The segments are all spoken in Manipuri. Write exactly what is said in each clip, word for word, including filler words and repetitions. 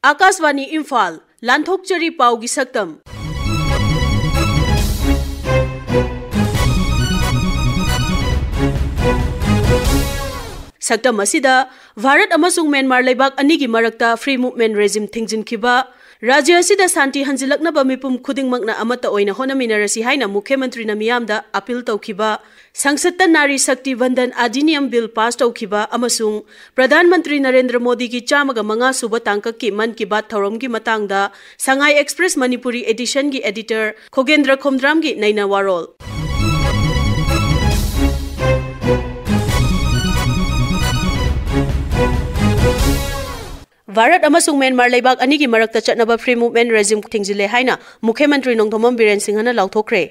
ꯑꯥꯀꯥꯁꯕꯥꯅꯤ ꯏꯝꯐꯥꯜ, ꯂꯥꯟꯊꯣꯛꯆꯔꯤ ꯄꯥꯎꯒꯤ ꯁꯛꯇꯝ꯫ ꯁꯛꯇꯝ ꯑꯁꯤꯗ ꯚꯥꯔꯠ ꯑꯃꯁꯨꯡ ꯃ꯭ꯌꯥꯟꯃꯥꯔ ꯂꯩꯕꯥꯛ ꯑꯅꯤꯒꯤ ꯃꯔꯛꯇ free movement regime ꯊꯤꯡꯖꯤꯟꯈꯤꯕ, ꯔꯥꯖ꯭ꯌ ꯑꯁꯤꯗ ꯁꯥꯟꯇꯤ ꯍꯟꯖꯤꯜꯂꯛꯅꯕ ꯃꯤꯄꯨꯝ ꯈꯨꯗꯤꯡꯃꯛꯅ ꯑꯃꯠꯇ ꯑꯣꯏꯅ ꯍꯣꯠꯅꯃꯤꯟꯅꯔꯁꯤ ꯍꯥꯏꯅ ꯃꯨꯈ꯭ꯌ ꯃꯟꯇ꯭ꯔꯤꯅ ꯃꯤꯌꯥꯝꯗ appeal ꯇꯧꯈꯤꯕ, ꯁꯪꯁꯠꯇ ꯅꯥꯔꯤ ꯁꯛꯇꯤ ꯚꯟꯗꯟ ꯑꯙꯤꯅꯤꯌꯝ ꯕꯤꯜ ꯄꯥꯁ ꯇꯧꯈꯤꯕ ꯑꯃꯁꯨꯡ ꯄ꯭ꯔꯙꯥꯟ ꯃꯟꯇ꯭ꯔꯤ ꯅꯔꯦꯟꯗ꯭ꯔ ꯃꯣꯗꯤꯒꯤ ꯆꯥꯝꯃꯒ ꯃꯉꯥ ꯁꯨꯕ ꯇꯥꯡꯀꯛꯀꯤ ꯃꯟ ꯀꯤ ꯕꯥꯠ ꯊꯧꯔꯝꯒꯤ ꯃꯇꯥꯡꯗ ꯁꯉꯥꯏ ꯑꯦꯛꯁꯄ꯭ꯔꯦꯁ ꯃꯅꯤꯄꯨꯔꯤ edition ꯒꯤ editor ꯈꯣꯒꯦꯟꯗ꯭ꯔ ꯈꯣꯝꯗ꯭ꯔꯥꯝꯒꯤ ꯅꯩꯅ ꯋꯥꯔꯣꯜ꯫ ꯚꯥꯔꯠ ꯑꯃꯁꯨꯡ ꯃ꯭ꯌꯥꯟꯃꯥꯔ ꯂꯩꯕꯥꯛ ꯑꯅꯤꯒꯤ ꯃꯔꯛꯇ ꯆꯠꯅꯕ free movement regime ꯊꯤꯡꯖꯤꯜꯂꯦ ꯍꯥꯏꯅ ꯃꯨꯈ꯭ꯌ ꯃꯟꯇ꯭ꯔꯤ ꯅꯣꯡꯊꯣꯝꯕꯝ ꯕꯤꯔꯦꯟ ꯁꯤꯡꯍꯅ ꯂꯥꯎꯊꯣꯛꯈ꯭ꯔꯦ꯫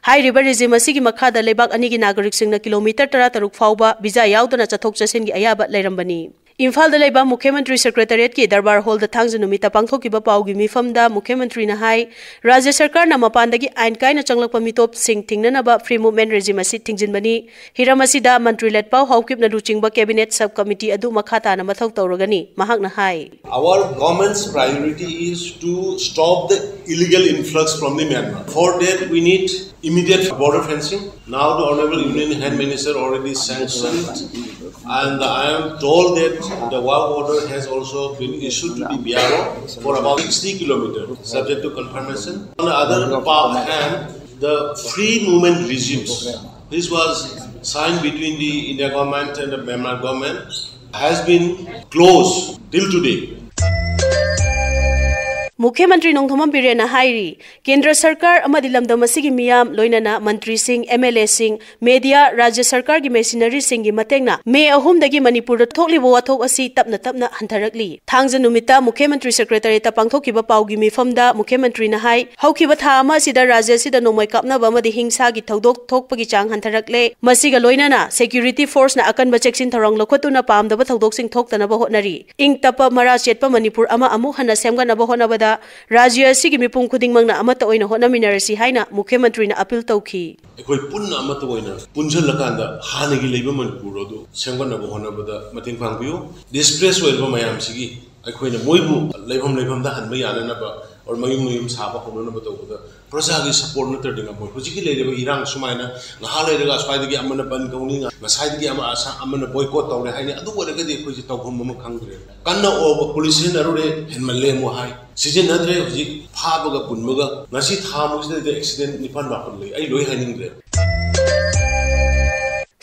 ꯍꯥꯏꯔꯤꯕ regime ꯑꯁꯤꯒꯤ ꯃꯈꯥꯗ ꯂꯩꯕꯥꯛ ꯑꯅꯤꯒꯤ ꯅꯥꯒꯔꯤꯛꯁꯤꯡꯅ ꯀꯤꯂꯣꯃꯤꯇꯔ ꯇꯔꯥꯇꯔꯨꯛ ꯐꯥꯎꯕ visa ꯌꯥꯎꯗꯅ ꯆꯠꯊꯣꯛ ꯆꯠꯁꯤꯟꯒꯤ ꯑꯌꯥꯕ ꯂꯩꯔꯝꯕꯅꯤ꯫ ꯏꯝꯐꯥꯜꯗ ꯂꯩꯕ ꯃꯨꯈ꯭ꯌ ꯃꯟꯇ꯭ꯔꯤ ꯁꯦꯀ꯭ꯔꯦꯇꯔꯤꯌꯦꯠꯀꯤ ꯗꯔꯕꯥꯔ ꯍꯣꯜꯗ ꯊꯥꯡꯖ ꯅꯨꯃꯤꯠꯇ ꯄꯥꯡꯊꯣꯛꯈꯤꯕ ꯄꯥꯎꯒꯤ ꯃꯤꯐꯝꯗ ꯃꯨꯈ꯭ꯌ ꯃꯟꯇ꯭ꯔꯤꯅ ꯍꯥꯏ, ꯔꯥꯖ꯭ꯌ ꯁꯔꯀꯥꯔꯅ ꯃꯄꯥꯟꯗꯒꯤ ꯑꯥꯏꯟ ꯀꯥꯏꯅ ꯆꯪꯂꯛꯄ ꯃꯤꯇꯣꯞꯁꯤꯡ ꯊꯤꯡꯅꯅꯕ free movement regime ꯑꯁꯤ ꯊꯤꯡꯖꯤꯟꯕꯅꯤ꯫ ꯍꯤꯔꯝ ꯑꯁꯤꯗ ꯃꯟꯇ꯭ꯔꯤ ꯂꯦꯠꯄꯥꯎ ꯍꯥꯎꯀꯤꯞꯅ ꯂꯨꯆꯤꯡꯕ cabinet sub committee ꯑꯗꯨ ꯃꯈꯥ ꯇꯥꯅ ꯃꯊꯧ ꯇꯧꯔꯒꯅꯤ, ꯃꯍꯥꯛꯅ ꯍꯥꯏ꯫ Our government's priority is to stop the illegal influx from the Myanmar. For that, we need immediate border fencing. Now, the Honorable Union Health Minister already sanctioned, and I am told that the work order has also been issued to the B R O for about sixty kilometers, subject to confirmation. On the other pa-, hand, the free movement regimes. This was signed between the India government and the Myanmar government has been closed till today. ꯃꯨꯈ꯭ꯌ ꯃꯟꯇ꯭ꯔꯤ ꯅꯣꯡꯊꯣꯝꯕꯝ ꯕꯤꯔꯦꯟꯅ ꯍꯥꯏꯔꯤ, ꯀꯦꯟꯗ꯭ꯔ ꯁꯔꯀꯥꯔ ꯑꯃꯗꯤ ꯂꯝꯗꯝ ꯑꯁꯤꯒꯤ ꯃꯤꯌꯥꯝ, ꯂꯣꯏꯅꯅ ꯃꯟꯇ꯭ꯔꯤꯁꯤꯡ, M L A ꯁꯤꯡ, media, ꯔꯥꯖ꯭ꯌ ꯁꯔꯀꯥꯔꯒꯤ ꯃꯦꯁꯤꯅꯔꯤꯁꯤꯡꯒꯤ ꯃꯇꯦꯡꯅ ꯃꯦ ꯑꯍꯨꯝꯗꯒꯤ ꯃꯅꯤꯄꯨꯔꯗ ꯊꯣꯛꯂꯤꯕ ꯋꯥꯊꯣꯛ ꯑꯁꯤ ꯇꯞꯅ ꯇꯞꯅ ꯍꯟꯊꯔꯛꯂꯤ꯫ ꯊꯥꯡꯖ ꯅꯨꯃꯤꯠꯇ ꯃꯨꯈ꯭ꯌ ꯃꯟꯇ꯭ꯔꯤ ꯁꯦꯀ꯭ꯔꯦꯇꯔꯤꯌꯦꯠꯇ ꯄꯥꯡꯊꯣꯛꯈꯤꯕ ꯄꯥꯎꯒꯤ ꯃꯤꯐꯝꯗ ꯃꯨꯈ꯭ꯌ ꯃꯟꯇ꯭ꯔꯤꯅ ꯍꯥꯏ, ꯍꯧꯈꯤꯕ ꯊꯥ ꯑꯃ ꯑꯁꯤꯗ ꯔꯥꯖ꯭ꯌ ꯑꯁꯤꯗ ꯅꯣꯡꯃꯩ ꯀꯥꯞꯅꯕ ꯑꯃꯗꯤ ꯍꯤꯡꯁꯥꯒꯤ ꯊꯧꯗꯣꯛ ꯊꯣꯛꯄꯒꯤ ꯆꯥꯡ ꯍꯟꯊꯔꯛꯂꯦ꯫ ꯃꯁꯤꯒ ꯂꯣꯏꯅꯅ security forceꯅ ꯑꯀꯟꯕ ꯆꯦꯛꯁꯤꯟ ꯊꯧꯔꯥꯡ ꯂꯧꯈꯠꯇꯨꯅ ꯄꯥꯝꯗꯕ ꯊꯧꯗꯣꯛꯁꯤꯡ ꯊꯣꯛꯇꯅꯕ ꯍꯣꯠꯅꯔꯤ꯫ ꯏꯪ ꯇꯞꯄ ꯃꯔꯥ ꯆꯦꯠꯄ ꯃꯅꯤꯄꯨꯔ ꯑꯃ ꯑꯃꯨꯛ ꯍꯟꯅ ꯁꯦꯝꯒꯠꯅꯕ ꯍꯣꯠꯅꯕꯗ ꯔꯥꯖ꯭ꯌ ꯑꯁꯤꯒꯤ ꯃꯤꯄꯨꯝ ꯈꯨꯗꯤꯡꯃꯛꯅ ꯑꯃꯠꯇ ꯑꯣꯏꯅ ꯍꯣꯠꯅꯃꯤꯟꯅꯔꯁꯤ ꯍꯥꯏꯅ ꯃꯨꯈ꯭ꯌ ꯃꯟꯇ꯭ꯔꯤꯅ appeal ꯇꯧꯈꯤ꯫ ꯑꯩꯈꯣꯏ ꯄꯨꯟꯅ ꯑꯃꯠꯇ ꯑꯣꯏꯅ ꯄꯨꯟꯁꯤꯜꯂꯀꯥꯟꯗ ꯍꯥꯟꯅꯒꯤ ꯂꯩꯕ ꯃꯅꯤꯄꯨꯔ ꯑꯗꯨ ꯁꯦꯝꯒꯠꯅꯕ ꯍꯣꯠꯅꯕꯗ ꯃꯇꯦꯡ ꯄꯥꯡꯕꯤꯌꯨ꯫ Displace ꯑꯣꯏꯔꯕ ꯃꯌꯥꯝꯁꯤꯒꯤ ꯑꯩꯈꯣꯏꯅ ꯃꯣꯏꯕꯨ ꯂꯩꯐꯝ ꯂꯩꯐꯝꯗ ꯍꯟꯕ ꯌꯥꯅꯅꯕ ꯑꯣꯔ ꯃꯌꯨꯝ ꯃꯌꯨꯝ ꯁꯥꯕ ꯍꯧꯅꯅꯕ ꯇꯧꯕꯗ ꯄ꯭ꯔꯖꯥꯒꯤ ꯁꯄꯣꯔꯠ ꯅꯠꯇ꯭ꯔꯗꯤ ꯉꯝꯃꯣꯏ꯫ ꯍꯧꯖꯤꯛꯀꯤ ꯂꯩꯔꯤꯕ ꯏꯔꯥꯡ ꯁꯨꯃꯥꯏꯅ ꯉꯥꯏꯍꯥꯛ ꯂꯩꯔꯒ ꯑꯁ꯭ꯋꯥꯏꯗꯒꯤ ꯑꯃꯅ ꯕꯟ ꯀꯧꯅꯤ, ꯉꯁꯥꯏꯗꯒꯤ ꯑꯃ ꯑꯁꯥ-, ꯑꯃꯅ ꯕꯣꯏꯀꯣꯠ ꯇꯧꯔꯦ ꯍꯥꯏꯅꯤ꯫ ꯑꯗꯨ ꯑꯣꯏꯔꯒꯗꯤ ꯑꯩꯈꯣꯏꯁꯦ ꯇꯧꯐꯝ ꯑꯃ ꯈꯪꯗ꯭ꯔꯦ꯫ ꯀꯟꯅ ꯑꯣꯕ ꯄꯨꯂꯤꯁ ꯁꯤꯖꯤꯟꯅꯔꯨꯔꯦ, ꯍꯦꯟꯃꯜꯂꯦ ꯑꯃꯨꯛ ꯍꯥꯏ꯫ ꯁꯤꯖꯤꯟꯅꯗ꯭ꯔꯦ꯫ ꯍꯧꯖꯤꯛ ꯐꯥꯕꯒ ꯄꯨꯟꯕꯒ ꯉꯁꯤ ꯊꯥ ꯑꯃꯁꯤꯗꯗꯤ ꯑꯦꯛꯁꯤꯗꯦꯟ ꯅꯤꯄꯥꯟ ꯃꯥꯄꯟ ꯂꯩ꯫ ꯑꯩ ꯂꯣꯏ ꯍꯥꯏꯅꯤꯡꯗ꯭ꯔꯦ꯫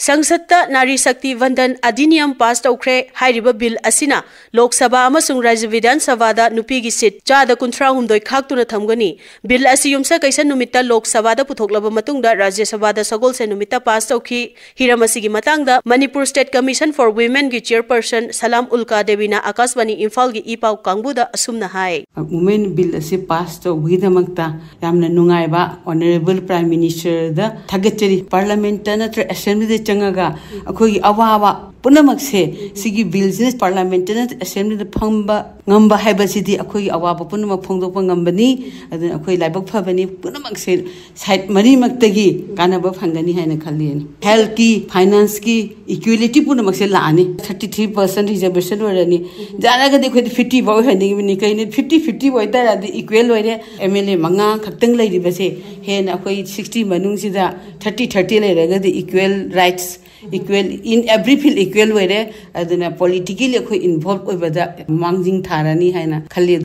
ꯁꯪꯁꯠꯇ ꯅꯥꯔꯤ ꯁꯛꯇꯤ ꯚꯟꯗꯟ ꯑꯙꯤꯅꯤꯌꯝ ꯄꯥꯁ ꯇꯧꯈ꯭ꯔꯦ꯫ ꯍꯥꯏꯔꯤꯕ ꯕꯤꯜ ꯑꯁꯤꯅ ꯂꯣꯛ ꯁꯚꯥ ꯑꯃꯁꯨꯡ ꯔꯥꯖ꯭ꯌ ꯕꯤꯙꯥꯟ ꯁꯚꯥꯗ ꯅꯨꯄꯤꯒꯤ ꯁꯤꯠ ꯆꯥꯗ ꯀꯨꯟꯊ꯭ꯔꯥ ꯍꯨꯝꯗꯣꯏ ꯈꯥꯛꯇꯨꯅ ꯊꯝꯒꯅꯤ꯫ ꯕꯤꯜ ꯑꯁꯤ ꯌꯨꯝꯁꯀꯩꯁ ꯅꯨꯃꯤꯠꯇ ꯂꯣꯛ ꯁꯚꯥꯗ ꯄꯨꯊꯣꯛꯂꯕ ꯃꯇꯨꯡꯗ ꯔꯥꯖ꯭ꯌ ꯁꯚꯥꯗ ꯁꯒꯣꯜꯁꯦꯟ ꯅꯨꯃꯤꯠꯇ ꯄꯥꯁ ꯇꯧꯈꯤ꯫ ꯍꯤꯔꯝ ꯑꯁꯤꯒꯤ ꯃꯇꯥꯡꯗ ꯃꯅꯤꯄꯨꯔ ꯁ꯭ꯇꯦꯠ ꯀꯃꯤꯁꯟ ꯐꯣꯔ ꯋꯤꯃꯦꯟꯒꯤ ꯆꯤꯌꯔꯄꯔꯁꯟ ꯁꯂꯥꯝ ꯎꯜꯀꯥ ꯗꯦꯕꯤꯅ ꯑꯀꯥꯁꯕꯥꯅꯤ ꯏꯝꯐꯥꯜꯒꯤ ꯏ ꯄꯥꯎ ꯀꯥꯡꯕꯨꯗ ꯑꯁꯨꯝꯅ ꯍꯥꯏ꯫ ꯋꯨꯃꯦꯟ ꯕꯤꯜ ꯑꯁꯤ ꯄꯥꯁ ꯇꯧꯕꯒꯤꯗꯃꯛꯇ ꯌꯥꯝꯅ ꯅꯨꯡꯉꯥꯏꯕ ꯑꯣꯅꯔꯦꯕꯜ ꯄ꯭ꯔꯥꯏꯝ ꯃꯤꯅꯤꯁꯇꯔꯗ ꯊꯥꯒꯠꯆꯔꯤ꯫ ꯄꯥꯔꯂꯥꯃꯦꯟꯠꯇ ꯅꯠꯇ꯭ꯔ ꯑꯦꯁꯦꯝꯕ꯭ꯂꯤꯗ ꯆꯪꯉꯒ ꯑꯩꯈꯣꯏꯒꯤ ꯑꯋꯥꯕ ꯄꯨꯝꯅꯃꯛꯁꯦ ꯁꯤꯒꯤ ꯕꯤꯜꯁꯤꯅ ꯄꯥꯔꯂꯥꯃꯦꯟꯠꯇ ꯅꯠꯇ꯭ꯔ ꯑꯦꯁꯦꯝꯕ꯭ꯂꯤꯗ ꯐꯝꯕ ꯉꯝꯕ ꯍꯥꯏꯕꯁꯤꯗꯤ ꯑꯩꯈꯣꯏꯒꯤ ꯑꯋꯥꯕ ꯄꯨꯝꯅꯃꯛ ꯐꯣꯡꯗꯣꯛꯄ ꯉꯝꯕꯅꯤ꯫ ꯑꯗꯨꯅ ꯑꯩꯈꯣꯏ ꯂꯥꯏꯕꯛ ꯐꯕꯅꯤ꯫ ꯄꯨꯝꯅꯃꯛꯁꯦ ꯁꯥꯏꯠ ꯃꯔꯤꯃꯛꯇꯒꯤ ꯀꯥꯟꯅꯕ ꯐꯪꯒꯅꯤ ꯍꯥꯏꯅ ꯈꯜꯂꯤ꯫ ꯍꯦꯜꯠꯀꯤ, ꯐꯥꯏꯅꯥꯟꯁꯀꯤ, ꯏꯀ꯭ꯋꯦꯂꯤꯇꯤ ꯄꯨꯝꯅꯃꯛꯁꯦ ꯂꯥꯛꯑꯅꯤ꯫ ꯊꯥꯔꯇꯤ ꯊ꯭ꯔꯤ ꯄꯥꯔꯁꯦꯟ ꯔꯤꯖꯔꯕꯦꯁꯟ ꯑꯣꯏꯔꯅꯤ꯫ ꯌꯥꯔꯒꯗꯤ ꯑꯩꯈꯣꯏꯗꯤ ꯐꯤꯐꯇꯤ ꯐꯥꯎ ꯑꯣꯏꯍꯟꯅꯤꯡꯕꯅꯤ꯫ ꯀꯩꯅꯣ, ꯐꯤꯐꯇꯤ ꯐꯤꯐꯇꯤ ꯑꯣꯏꯇꯥꯔꯗꯤ ꯏꯀ꯭ꯋꯦꯜ ꯑꯣꯏꯔꯦ꯫ ꯑꯦꯝ ꯑꯦꯜ ꯑꯦ ꯃꯉꯥ ꯈꯛꯇꯪ ꯂꯩꯔꯤꯕꯁꯦ ꯍꯦꯟꯅ ꯑꯩꯈꯣꯏ ꯁꯤꯛꯁꯇꯤ ꯃꯅꯨꯡꯁꯤꯗ ꯊꯥꯔꯇꯤ ꯊꯥꯔꯇꯤ ꯂꯩꯔꯒꯗꯤ ꯏꯀ꯭ꯋꯦꯜ ꯔꯥꯏꯠꯁ, ꯏꯀ꯭ꯋꯦꯜ ꯏꯟ ꯑꯦꯚ꯭ꯔꯤ ꯐꯤꯜ ꯏꯀ꯭ꯋꯦꯜ ꯑꯣꯏꯔꯦ꯫ ꯑꯗꯨꯅ ꯄꯣꯂꯤꯇꯤꯀꯦꯜꯂꯤ ꯑꯩꯈꯣꯏ ꯏꯟꯚꯣꯜꯕ ꯑꯣꯏꯕꯗ ꯃꯥꯡꯖꯤꯟ ꯊꯥꯔꯅꯤ ꯍꯥꯏꯅ ꯈꯜꯂꯤ꯫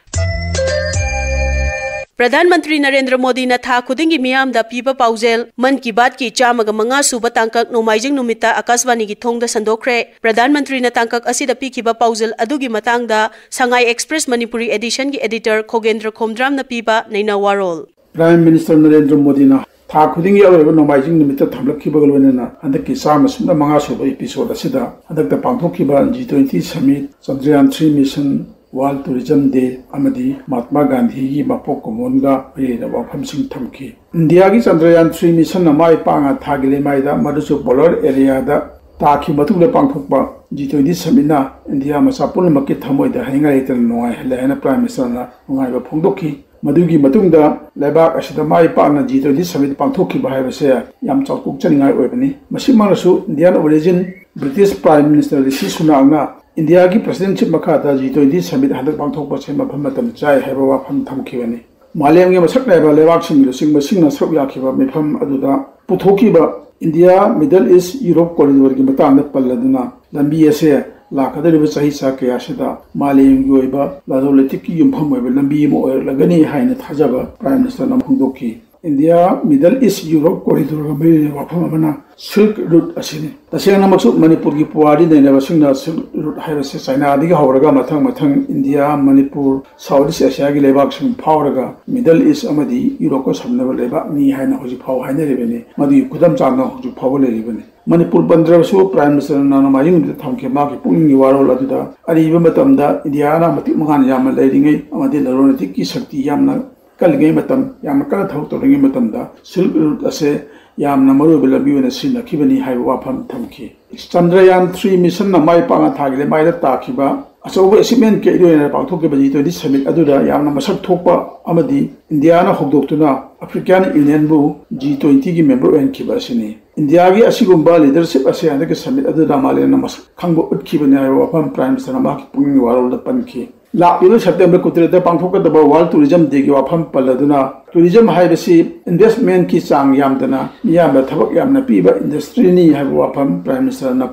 ꯄ꯭ꯔꯙꯥꯟ ꯃꯟꯇ꯭ꯔꯤ ꯅꯔꯦꯟꯗ꯭ꯔ ꯃꯣꯗꯤꯅ ꯊꯥ ꯈꯨꯗꯤꯡꯒꯤ ꯃꯤꯌꯥꯝꯗ ꯄꯤꯕ ꯄꯥꯎꯖꯦꯜ ꯃꯟ ꯀꯤ ꯕꯥꯠꯀꯤ ꯆꯥꯝꯃꯒ ꯃꯉꯥ ꯁꯨꯕ ꯇꯥꯡꯀꯛ ꯅꯣꯡꯃꯥꯏꯖꯤꯡ ꯅꯨꯃꯤꯠꯇ ꯑꯀꯥꯁꯕꯥꯅꯤꯒꯤ ꯊꯣꯡꯗ ꯁꯟꯗꯣꯛꯈ꯭ꯔꯦ꯫ ꯄ꯭ꯔꯙꯥꯟ ꯃꯟꯇ꯭ꯔꯤꯅ ꯇꯥꯡꯀꯛ ꯑꯁꯤꯗ ꯄꯤꯈꯤꯕ ꯄꯥꯎꯖꯦꯜ ꯑꯗꯨꯒꯤ ꯃꯇꯥꯡꯗ ꯁꯉꯥꯏ ꯑꯦꯛꯁꯄ꯭ꯔꯦꯁ ꯃꯅꯤꯄꯨꯔꯤ ꯑꯦꯗꯤꯁꯟꯒꯤ ꯑꯦꯗꯤꯇꯔ ꯈꯣꯒꯦꯟꯗ꯭ꯔ ꯈꯣꯝꯗ꯭ꯔꯥꯝꯅ ꯄꯤꯕ ꯅꯩꯅ ꯋꯥꯔꯣꯜ꯫ ꯄ꯭ꯔꯥꯏꯝ ꯃꯤꯅꯤꯁꯇꯔ ꯅꯔꯦꯟꯗ꯭ꯔ ꯃꯣꯗꯤꯅ ꯊꯥ ꯈꯨꯗꯤꯡꯒꯤ ꯑꯔꯣꯏꯕ ꯅꯣꯡꯃꯥꯏꯖꯤꯡ ꯅꯨꯃꯤꯠꯇ ꯊꯝꯂꯛꯈꯤꯕꯒ ꯂꯣꯏꯅꯅ ꯍꯟꯗꯛꯀꯤ ꯆꯥꯝꯃ ꯁꯨꯞꯅ ꯃꯉꯥ ꯁꯨꯕ ꯏꯄꯤꯁꯣꯗ ꯑꯁꯤꯗ ꯍꯟꯗꯛꯇ ꯄꯥꯡꯊꯣꯛꯈꯤꯕ G twenty summit, Chandrayaan three mission, world tourism day ꯑꯃꯗꯤ ꯃꯍꯥꯠꯃꯥ ꯒꯥꯟꯙꯤꯒꯤ ꯃꯄꯣꯛ ꯀꯨꯝꯑꯣꯟꯒ ꯃꯔꯤ ꯂꯩꯅꯕ ꯋꯥꯐꯝꯁꯤꯡ ꯊꯝꯈꯤ꯫ ꯏꯟꯗꯤꯌꯥꯒꯤ ꯆꯟꯗ꯭ꯔꯌꯥꯟ ꯊ꯭ꯔꯤ ꯃꯤꯁꯟꯅ ꯃꯥꯏ ꯄꯥꯛꯅ ꯊꯥꯒꯤ ꯂꯩꯃꯥꯏꯗ, ꯃꯗꯨꯁꯨ ꯄꯣꯂꯔ ꯑꯦꯔꯤꯌꯥꯗ ꯇꯥꯈꯤꯕ ꯃꯇꯨꯡꯗ ꯄꯥꯡꯊꯣꯛꯄ ꯖꯤ ꯇ꯭ꯋꯦꯟꯇꯤ ꯁꯃꯤꯠꯅ ꯏꯟꯗꯤꯌꯥ ꯃꯆꯥ ꯄꯨꯝꯅꯃꯛꯀꯤ ꯊꯃꯣꯏꯗ ꯍꯥꯏꯅꯤꯡꯉꯥꯏ ꯂꯩꯇꯅ ꯅꯨꯡꯉꯥꯏꯍꯜꯂꯦ ꯍꯥꯏꯅ ꯄ꯭ꯔꯥꯏꯝ ꯃꯤꯅꯤꯁꯇꯔꯅ ꯅꯨꯡꯉꯥꯏꯕ ꯐꯣꯡꯗꯣꯛꯈꯤ꯫ ꯃꯗꯨꯒꯤ ꯃꯇꯨꯡꯗ ꯂꯩꯕꯥꯛ ꯑꯁꯤꯗ ꯃꯥꯏ ꯄꯥꯛꯅ ꯖꯤ ꯇ꯭ꯋꯦꯟꯇꯤ ꯁꯃꯤꯠ ꯄꯥꯡꯊꯣꯛꯈꯤꯕ ꯍꯥꯏꯕꯁꯦ ꯌꯥꯝ ꯆꯥꯎꯊꯣꯛꯆꯅꯤꯡꯉꯥꯏ ꯑꯣꯏꯕꯅꯤ꯫ ꯃꯁꯤꯃꯛꯅꯁꯨ Indian origin British prime minister Rishi ꯁꯨꯅꯥꯛꯅ ꯏꯟꯗꯤꯌꯥꯒꯤ ꯄ꯭ꯔꯦꯁꯤꯗꯦꯟꯁꯤꯞ ꯃꯈꯥꯗ ꯖꯤ ꯇ꯭ꯋꯦꯟꯇꯤ ꯁꯃꯤꯠ ꯍꯟꯗꯛ ꯄꯥꯡꯊꯣꯛꯄꯁꯦ ꯃꯐꯝ ꯃꯇꯝ ꯆꯥꯏ ꯍꯥꯏꯕ ꯋꯥꯐꯝ ꯊꯝꯈꯤꯕꯅꯤ꯫ ꯃꯥꯂꯦꯝꯒꯤ ꯃꯁꯛ ꯅꯥꯏꯕ ꯂꯩꯕꯥꯛꯁꯤꯡꯒꯤ ꯂꯨꯆꯤꯡꯕꯁꯤꯡꯅ ꯁꯔꯨꯛ ꯌꯥꯈꯤꯕ ꯃꯤꯐꯝ ꯑꯗꯨꯗ ꯄꯨꯊꯣꯛꯈꯤꯕ ꯏꯟꯗꯤꯌꯥ ꯃꯤꯗꯜ ꯏꯁ ꯌꯨꯔꯣꯞ ꯀꯣꯔꯤꯗꯣꯔꯒꯤ ꯃꯇꯥꯡꯗ ꯄꯜꯂꯗꯨꯅ, ꯂꯝꯕꯤ ꯑꯁꯦ ꯂꯥꯛꯀꯗꯧꯔꯤꯕ ꯆꯍꯤ ꯆꯥ ꯀꯌꯥꯁꯤꯗ ꯃꯥꯂꯦꯝꯒꯤ ꯑꯣꯏꯕ ꯂꯂꯣꯟ ꯏꯇꯤꯛꯀꯤ ꯌꯨꯝꯐꯝ ꯑꯣꯏꯕ ꯂꯝꯕꯤ ꯑꯃ ꯑꯣꯏꯔꯛꯂꯒꯅꯤ ꯍꯥꯏꯅ ꯊꯥꯖꯕ ꯄ꯭ꯔꯥꯏꯝ ꯃꯤꯅꯤꯁꯇꯔꯅ ꯐꯣꯡꯗꯣꯛꯈꯤ꯫ ꯏꯟꯗꯤꯌꯥ ꯃꯤꯗꯜ ꯏꯁ ꯌꯨꯔꯣꯞ ꯀꯣꯔꯤꯗꯣꯔꯒ ꯃꯔꯤ ꯂꯩꯅꯕ ꯋꯥꯐꯝ ꯑꯃꯅ ꯁꯤꯜꯛ ꯔꯨꯠ ꯑꯁꯤꯅꯤ꯫ ꯇꯁꯦꯡꯅꯃꯛꯁꯨ ꯃꯅꯤꯄꯨꯔꯒꯤ ꯄꯨꯋꯥꯔꯤ ꯅꯩꯅꯕꯁꯤꯡꯅ ꯁꯤꯜꯛ ꯔꯨꯠ ꯍꯥꯏꯕꯁꯤ ꯆꯥꯏꯅꯥꯗꯒꯤ ꯍꯧꯔꯒ ꯃꯊꯪ ꯃꯊꯪ ꯏꯟꯗꯤꯌꯥ, ꯃꯅꯤꯄꯨꯔ, ꯁꯥꯎꯠ ꯏꯁ ꯑꯦꯁꯤꯌꯥꯒꯤ ꯂꯩꯕꯥꯛꯁꯤꯡ ꯐꯥꯎꯔꯒ ꯃꯤꯗꯜ ꯏꯁ ꯑꯃꯗꯤ ꯌꯨꯔꯣꯞꯀ ꯁꯝꯅꯕ ꯂꯩꯕꯥꯛꯅꯤ ꯍꯥꯏꯅ ꯍꯧꯖꯤꯛ ꯐꯥꯎ ꯍꯥꯏꯅꯔꯤꯕꯅꯤ꯫ ꯃꯗꯨꯒꯤ ꯈꯨꯗꯝ ꯆꯥꯡꯅ ꯍꯧꯖꯤꯛ ꯐꯥꯎꯕ ꯂꯩꯔꯤꯕꯅꯤ꯫ ꯃꯅꯤꯄꯨꯔ ꯄꯟꯗ꯭ꯔꯕꯁꯨ ꯄ꯭ꯔꯥꯏꯝ ꯃꯤꯅꯤꯁꯇꯔꯅ ꯅꯣꯡꯃꯥꯏꯖꯤꯡ ꯅꯨꯃꯤꯠꯇ ꯊꯝꯈꯤꯕ ꯃꯥꯒꯤ ꯄꯨꯛꯅꯤꯡꯒꯤ ꯋꯥꯔꯣꯜ ꯑꯗꯨꯗ, ꯑꯔꯤꯕ ꯃꯇꯝꯗ ꯏꯟꯗꯤꯌꯥꯅ ꯃꯇꯤꯛ ꯃꯉꯥꯅ ꯌꯥꯝꯅ ꯂꯩꯔꯤꯉꯩ ꯑꯃꯗꯤ ꯂꯂꯣꯟ ꯏꯇꯤꯛꯀꯤ ꯁꯛꯇꯤ ꯌꯥꯝꯅ ꯀꯜꯂꯤꯉꯩ ꯃꯇꯝ, ꯌꯥꯝꯅ ꯀꯟꯅ ꯊꯕꯛ ꯇꯧꯔꯤꯉꯩ ꯃꯇꯝꯗ ꯁꯤꯜꯛ ꯔꯨꯠ ꯑꯁꯦ ꯌꯥꯝꯅ ꯃꯔꯨꯑꯣꯏꯕ ꯂꯝꯕꯤ ꯑꯣꯏꯅ ꯁꯤꯖꯤꯟꯅꯈꯤꯕꯅꯤ ꯍꯥꯏꯕ ꯋꯥꯐꯝ ꯊꯝꯈꯤ꯫ ꯆꯟꯗ꯭ꯔꯌꯥꯟ ꯊ꯭ꯔꯤ ꯃꯤꯁꯟꯅ ꯃꯥꯏ ꯄꯥꯛꯅ ꯊꯥꯒꯤ ꯂꯩꯃꯥꯏꯗ ꯇꯥꯈꯤꯕ ꯑꯆꯧꯕ ꯑꯦꯆꯤꯞꯃꯦꯟ ꯀꯌꯥꯒꯤ ꯑꯣꯏꯅ ꯄꯥꯡꯊꯣꯛꯈꯤꯕ ꯖꯤ ꯇ꯭ꯋꯦꯟꯇꯤ ꯁꯃꯤꯠ ꯑꯗꯨꯗ ꯌꯥꯝꯅ ꯃꯁꯛ ꯊꯣꯛꯄ ꯑꯃꯗꯤ ꯏꯟꯗꯤꯌꯥꯅ ꯍꯧꯗꯣꯛꯇꯨꯅ ꯑꯐ꯭ꯔꯤꯀꯥꯟ ꯌꯨꯅꯤꯌꯟꯕꯨ ꯖꯤ ꯇ꯭ꯋꯦꯟꯇꯤꯒꯤ ꯃꯦꯝꯕꯔ ꯑꯣꯏꯍꯟꯈꯤꯕ ꯑꯁꯤꯅꯤ꯫ ꯏꯟꯗꯤꯌꯥꯒꯤ ꯑꯁꯤꯒꯨꯝꯕ ꯂꯤꯗꯔꯁꯤꯞ ꯑꯁꯤ ꯍꯟꯗꯛꯀꯤ ꯁꯃꯤꯠ ꯑꯗꯨꯗ ꯃꯥꯂꯦꯝꯅ ꯃꯁꯛ ꯈꯪꯕ ꯎꯠꯈꯤꯕꯅꯤ ꯍꯥꯏꯕ ꯋꯥꯐꯝ ꯄ꯭ꯔꯥꯏꯝ ꯃꯤꯅꯤꯁꯇꯔꯅ ꯃꯍꯥꯛꯀꯤ ꯄꯨꯛꯅꯤꯡꯒꯤ ꯋꯥꯔꯣꯜꯗ ꯄꯟꯈꯤ꯫ ꯂꯥꯛꯂꯤꯕ ꯁꯦꯞꯇꯦꯝꯕꯔ ꯀꯨꯟꯇꯔꯦꯠꯇ ꯄꯥꯡꯊꯣꯛꯀꯗꯕ ꯋꯥꯔꯜ ꯇꯨꯔꯤꯖꯝ ꯗꯦꯒꯤ ꯋꯥꯐꯝ ꯄꯜꯂꯗꯨꯅ, ꯇꯨꯔꯤꯖꯝ ꯍꯥꯏꯕꯁꯤ ꯏꯟꯚꯦꯁ꯭ꯠꯃꯦꯟꯠꯀꯤ ꯆꯥꯡ ꯌꯥꯝꯗꯅ ꯃꯤꯌꯥꯝꯗ ꯊꯕꯛ ꯌꯥꯝꯅ ꯄꯤꯕ ꯏꯟꯗꯁꯇ꯭ꯔꯤꯅꯤ ꯍꯥꯏꯕ ꯋꯥꯐꯝ ꯄ꯭ꯔꯥꯏꯝ ꯃꯤꯅꯤꯁꯇꯔꯅ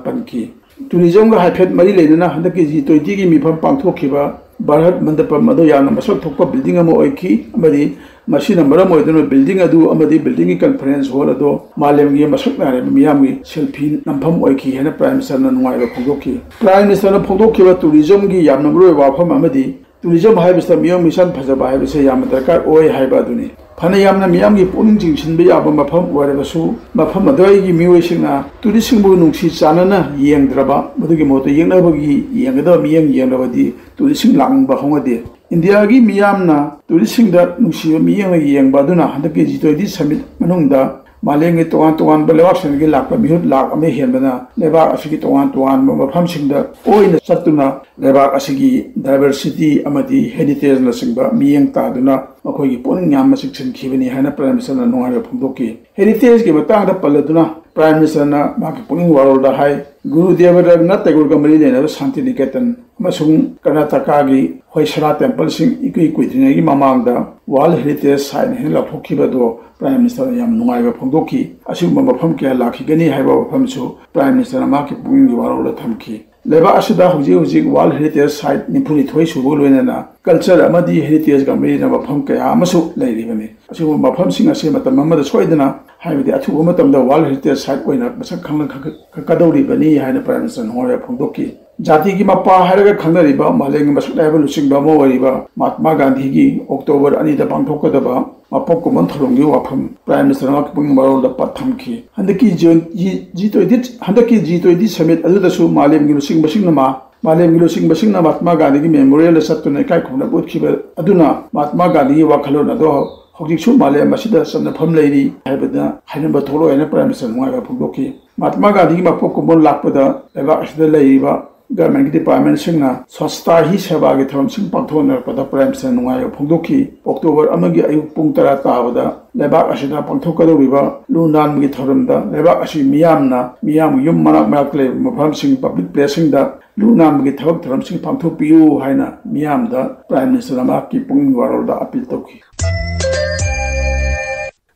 ꯄꯟꯈꯤ꯫ ꯇꯨꯔꯤꯖꯝꯒ ꯍꯥꯏꯐꯦꯠ ꯃꯔꯤ ꯂꯩꯅꯅ ꯍꯟꯗꯛꯀꯤ ꯖꯤ ꯇ꯭ꯋꯦꯟꯇꯤꯒꯤ ꯃꯤꯐꯝ ꯄꯥꯡꯊꯣꯛꯈꯤꯕ ꯚꯥꯔꯠ ꯃꯟꯗꯄꯝ ꯑꯗꯨ ꯌꯥꯝꯅ ꯃꯁꯛ ꯊꯣꯛꯄ ꯕꯤꯜꯗꯤꯡ ꯑꯃ ꯑꯣꯏꯈꯤ ꯑꯃꯗꯤ ꯃꯁꯤꯅ ꯃꯔꯝ ꯑꯣꯏꯗꯨꯅ ꯕꯤꯜꯗꯤꯡ ꯑꯗꯨ ꯑꯃꯗꯤ ꯕꯤꯜꯗꯤꯡꯒꯤ ꯀꯟꯐꯔꯦꯟꯁ ꯍꯣꯜ ꯑꯗꯨ ꯃꯥꯂꯦꯝꯒꯤ ꯃꯁꯛ ꯅꯥꯏꯔꯕ ꯃꯤꯌꯥꯝꯒꯤ ꯁꯦꯜꯐꯤ ꯅꯝꯐꯝ ꯑꯣꯏꯈꯤ ꯍꯥꯏꯅ ꯄ꯭ꯔꯥꯏꯝ ꯃꯤꯅꯤꯁꯇꯔꯅ ꯅꯨꯡꯉꯥꯏꯕ ꯐꯣꯡꯗꯣꯛꯈꯤ꯫ ꯄ꯭ꯔꯥꯏꯝ ꯃꯤꯅꯤꯁꯇꯔꯅ ꯐꯣꯡꯗꯣꯛꯈꯤꯕ ꯇꯨꯔꯤꯖꯝꯒꯤ ꯌꯥꯝꯅ ꯃꯔꯨꯑꯣꯏꯕ ꯋꯥꯐꯝ ꯑꯃꯗꯤ ꯇꯨꯔꯤꯖꯝ ꯍꯥꯏꯕꯁꯤꯗ ꯃꯤꯑꯣꯠ ꯃꯤꯁꯥꯟ ꯐꯖꯕ ꯍꯥꯏꯕꯁꯦ ꯌꯥꯝꯅ ꯗꯔꯀꯥꯔ ꯑꯣꯏ ꯍꯥꯏꯕ ꯑꯗꯨꯅꯤ꯫ ꯐꯅ ꯌꯥꯝꯅ ꯃꯤꯌꯥꯝꯒꯤ ꯄꯨꯛꯅꯤꯡ ꯆꯤꯡꯁꯤꯟꯕ ꯌꯥꯕ ꯃꯐꯝ ꯑꯣꯏꯔꯕꯁꯨ, ꯃꯐꯝ ꯑꯗꯨꯋꯥꯏꯒꯤ ꯃꯤꯑꯣꯏꯁꯤꯡꯅ ꯇꯨꯔꯤꯁꯁꯤꯡꯕꯨ ꯅꯨꯡꯁꯤ ꯆꯥꯟꯅꯅ ꯌꯦꯡꯗ꯭ꯔꯕ, ꯃꯗꯨꯒꯤ ꯃꯍꯨꯠꯇ ꯌꯦꯛꯅꯕꯒꯤ ꯌꯦꯡꯒꯗꯕ ꯃꯤꯠꯌꯦꯡ ꯌꯦꯡꯂꯕꯗꯤ ꯇꯨꯔꯤꯁꯁꯤꯡ ꯂꯥꯛꯅꯤꯡꯕ ꯍꯧꯅꯗꯦ꯫ ꯏꯟꯗꯤꯌꯥꯒꯤ ꯃꯤꯌꯥꯝꯅ ꯇꯨꯔꯤꯁꯁꯤꯡꯗ ꯅꯨꯡꯁꯤꯕ ꯃꯤꯠꯌꯦꯡꯅ ꯌꯦꯡꯕ ꯑꯗꯨꯅ ꯍꯟꯗꯛꯀꯤ ꯖꯤ ꯇ꯭ꯋꯦꯟꯇꯤ ꯁꯃꯤꯠ ꯃꯅꯨꯡꯗ ꯃꯥꯂꯦꯝꯒꯤ ꯇꯣꯉꯥꯟ ꯇꯣꯉꯥꯟꯕ ꯂꯩꯕꯥꯛꯁꯤꯡꯗꯒꯤ ꯂꯥꯛꯄ ꯃꯤꯍꯨꯠ ꯂꯥꯛ ꯑꯃ ꯍꯦꯟꯕꯅ ꯂꯩꯕꯥꯛ ꯑꯁꯤꯒꯤ ꯇꯣꯉꯥꯟ ꯇꯣꯉꯥꯟꯕ ꯃꯐꯝꯁꯤꯡꯗ ꯀꯣꯏꯅ ꯆꯠꯇꯨꯅ ꯂꯩꯕꯥꯛ ꯑꯁꯤꯒꯤ ꯗꯥꯏꯕꯔꯁꯤꯇꯤ ꯑꯃꯗꯤ ꯍꯦꯔꯤꯇꯦꯖꯅꯆꯤꯡꯕ ꯃꯤꯠꯌꯦꯡ ꯇꯥꯗꯨꯅ ꯃꯈꯣꯏꯒꯤ ꯄꯨꯛꯅꯤꯡ ꯌꯥꯝꯅ ꯆꯤꯡꯁꯤꯟꯈꯤꯕꯅꯤ ꯍꯥꯏꯅ ꯄ꯭ꯔꯥꯏꯝ ꯃꯤꯅꯤꯁꯇꯔꯅ ꯅꯨꯡꯉꯥꯏꯕ ꯐꯣꯡꯗꯣꯛꯈꯤ꯫ ꯍꯦꯔꯤꯇꯦꯖꯀꯤ ꯃꯇꯥꯡꯗ ꯄꯜꯂꯗꯨꯅ, Prime Ministerꯅ ꯃꯍꯥꯛꯀꯤ ꯄꯨꯛꯅꯤꯡ ꯋꯥꯔꯣꯜꯗ ꯍꯥꯏ, ꯒꯨꯔꯨꯗꯦꯕ ꯔꯕꯤꯟꯗ꯭ꯔꯅꯥꯊ ꯇꯦꯒꯣꯔꯒ ꯃꯔꯤ ꯂꯩꯅꯕ ꯁꯥꯟꯇꯤꯅꯤꯀꯦꯇꯟ ꯑꯃꯁꯨꯡ ꯀꯔꯅꯥꯇꯀꯥꯒꯤ ꯍꯣꯏꯁꯂꯥ ꯇꯦꯝꯄꯜꯁꯤꯡ ꯏꯀꯨꯏ ꯀꯨꯏꯗ꯭ꯔꯤꯉꯩꯒꯤ ꯃꯃꯥꯡꯗ World Heritage Site ꯍꯥꯏꯅ ꯂꯥꯎꯊꯣꯛꯈꯤꯕꯗꯣ Prime Ministerꯅ ꯌꯥꯝ ꯅꯨꯡꯉꯥꯏꯕ ꯐꯣꯡꯗꯣꯛꯈꯤ꯫ ꯑꯁꯤꯒꯨꯝꯕ ꯃꯐꯝ ꯀꯌꯥ ꯂꯥꯛꯈꯤꯒꯅꯤ ꯍꯥꯏꯕ ꯋꯥꯐꯝꯁꯨ Prime Ministerꯅ ꯃꯍꯥꯛꯀꯤ ꯄꯨꯛꯅꯤꯡꯒꯤ ꯋꯥꯔꯣꯜꯗ ꯊꯝꯈꯤ꯫ ꯂꯩꯕꯥꯛ ꯑꯁꯤꯗ ꯍꯧꯖꯤꯛ ꯍꯧꯖꯤꯛ World Heritage Site ꯅꯤꯐꯨꯅꯤꯊꯣꯏ ꯁꯨꯕꯒ ꯂꯣꯏꯅꯅ culture ꯑꯃꯗꯤ heritageꯒ ꯃꯔꯤ ꯂꯩꯅꯕ ꯃꯐꯝ ꯀꯌꯥ ꯑꯃꯁꯨ ꯂꯩꯔꯤꯕꯅꯤ꯫ ꯑꯁꯤꯒꯨꯝꯕ ꯃꯐꯝꯁꯤꯡ ꯑꯁꯤ ꯃꯇꯝ ꯑꯃꯗ ꯁꯣꯏꯗꯅ, ꯍꯥꯏꯕꯗꯤ ꯑꯊꯨꯕ ꯃꯇꯝꯗ World Heritage Site ꯑꯣꯏꯅ ꯃꯁꯛ ꯈꯪꯅ ꯈꯪ-, ꯈꯪꯒꯗꯧꯔꯤꯕꯅꯤ ꯍꯥꯏꯅ Prime Minister ꯅꯨꯡꯉꯥꯏꯕ ꯐꯣꯡꯗꯣꯛꯈꯤ꯫ ꯖꯥꯇꯤꯒꯤ ꯃꯄꯥ ꯍꯥꯏꯔꯒ ꯈꯪꯅꯔꯤꯕ ꯃꯥꯂꯦꯝꯒꯤ ꯃꯁꯛ ꯅꯥꯏꯕ ꯂꯨꯆꯤꯡꯕ ꯑꯃ ꯑꯣꯏꯔꯤꯕ ꯃꯍꯥꯠꯃꯥ ꯒꯥꯟꯙꯤꯒꯤ October ꯑꯅꯤꯗ ꯄꯥꯡꯊꯣꯛꯀꯗꯕ ꯃꯄꯣꯛ ꯀꯨꯝꯑꯣꯟ ꯊꯧꯔꯝꯒꯤ ꯋꯥꯐꯝ Prime Minister ꯃꯍꯥꯛꯀꯤ ꯄꯨꯛꯅꯤꯡ ꯋꯥꯔꯣꯜꯗ ꯄꯠ ꯊꯝꯈꯤ꯫ ꯍꯟꯗꯛꯀꯤ G twenty, G twenty, ꯍꯟꯗꯛꯀꯤ G twenty summit ꯑꯗꯨꯗꯁꯨ ꯃꯥꯂꯦꯝꯒꯤ ꯂꯨꯆꯤꯡꯕꯁꯤꯡꯅ ꯃꯥ-, ꯃꯥꯂꯦꯝꯒꯤ ꯂꯨꯆꯤꯡꯕꯁꯤꯡꯅ ꯃꯍꯥꯠꯃꯥ ꯒꯥꯟꯙꯤꯒꯤ memorialꯗ ꯆꯠꯇꯨꯅ ꯏꯀꯥꯏ ꯈꯨꯝꯅꯕ ꯎꯠꯈꯤꯕ ꯑꯗꯨꯅ ꯃꯍꯥꯠꯃꯥ ꯒꯥꯟꯙꯤꯒꯤ ꯋꯥꯈꯜꯂꯣꯟ ꯑꯗꯣ ꯍꯧꯖꯤꯛꯁꯨ ꯃꯥꯂꯦꯝ ꯑꯁꯤꯗ ꯆꯠꯅꯐꯝ ꯂꯩꯔꯤ ꯍꯥꯏꯕꯗ ꯍꯥꯏꯅꯕ ꯊꯣꯛꯂꯣꯏ ꯍꯥꯏꯅ Prime Minister ꯅꯨꯡꯉꯥꯏꯕ ꯐꯣꯡꯗꯣꯛꯈꯤ꯫ ꯃꯍꯥꯠꯃꯥ ꯒꯥꯟꯙꯤꯒꯤ ꯃꯄꯣꯛ ꯀꯨꯝꯑꯣꯟ ꯂꯥꯛꯄꯗ ꯂꯩꯕꯥꯛ ꯑꯁꯤꯗ ꯂꯩꯔꯤꯕ governmentꯀꯤ departmentꯁꯤꯡꯅ Swachhata Hi Sevaꯒꯤ ꯊꯧꯔꯝꯁꯤꯡ ꯄꯥꯡꯊꯣꯛꯅꯔꯛꯄꯗ Prime Minister ꯅꯨꯡꯉꯥꯏꯕ ꯐꯣꯡꯗꯣꯛꯈꯤ꯫ October ꯑꯃꯒꯤ ꯑꯌꯨꯛ ꯄꯨꯡ ꯇꯔꯥ ꯇꯥꯕꯗ ꯂꯩꯕꯥꯛ ꯑꯁꯤꯗ ꯄꯥꯡꯊꯣꯛꯀꯗꯧꯔꯤꯕ ꯂꯨ ꯅꯥꯟꯕꯒꯤ ꯊꯧꯔꯝꯗ ꯂꯩꯕꯥꯛ ꯑꯁꯤ ꯃꯤꯌꯥꯝꯅ, ꯃꯤꯌꯥꯝꯒꯤ ꯌꯨꯝ ꯃꯅꯥꯛ ꯃꯅꯥꯛꯇ ꯂꯩꯕ ꯃꯐꯝꯁꯤꯡ, public placeꯁꯤꯡꯗ ꯂꯨ ꯅꯥꯟꯕꯒꯤ ꯊꯕꯛ ꯊꯧꯔꯝꯁꯤꯡ ꯄꯥꯡꯊꯣꯛꯄꯤꯌꯨ ꯍꯥꯏꯅ ꯃꯤꯌꯥꯝꯗ Prime Ministerꯅ ꯃꯍꯥꯛꯀꯤ ꯄꯨꯛꯅꯤꯡ ꯋꯥꯔꯣꯜꯗ appeal ꯇꯧꯈꯤ꯫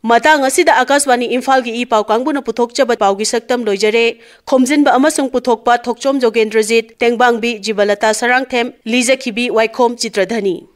ꯃꯇꯥꯡ ꯑꯁꯤꯗ ꯑꯥꯀꯥꯁꯕꯥꯅꯤ ꯏꯝꯐꯥꯜꯒꯤ ꯏ ꯄꯥꯎ ꯀꯥꯡꯕꯨꯅ ꯄꯨꯊꯣꯛꯆꯕ ꯄꯥꯎꯒꯤ ꯁꯛꯇꯝ ꯂꯣꯏꯖꯔꯦ꯫ ꯈꯣꯝꯖꯤꯟꯕ ꯑꯃꯁꯨꯡ ꯄꯨꯊꯣꯛꯄ ꯊꯣꯛꯆꯣꯝ ꯖꯣꯒꯦꯟꯗ꯭ꯔꯖꯤꯠ, ꯇꯦꯡꯕꯥꯡꯕꯤ ꯖꯤꯕꯂꯇꯥ ꯁꯔꯥꯡꯊꯦꯝ, ꯂꯤꯖꯈꯤꯕꯤ ꯋꯥꯏꯈꯣꯝ ꯆꯤꯇ꯭ꯔꯙꯅꯤ꯫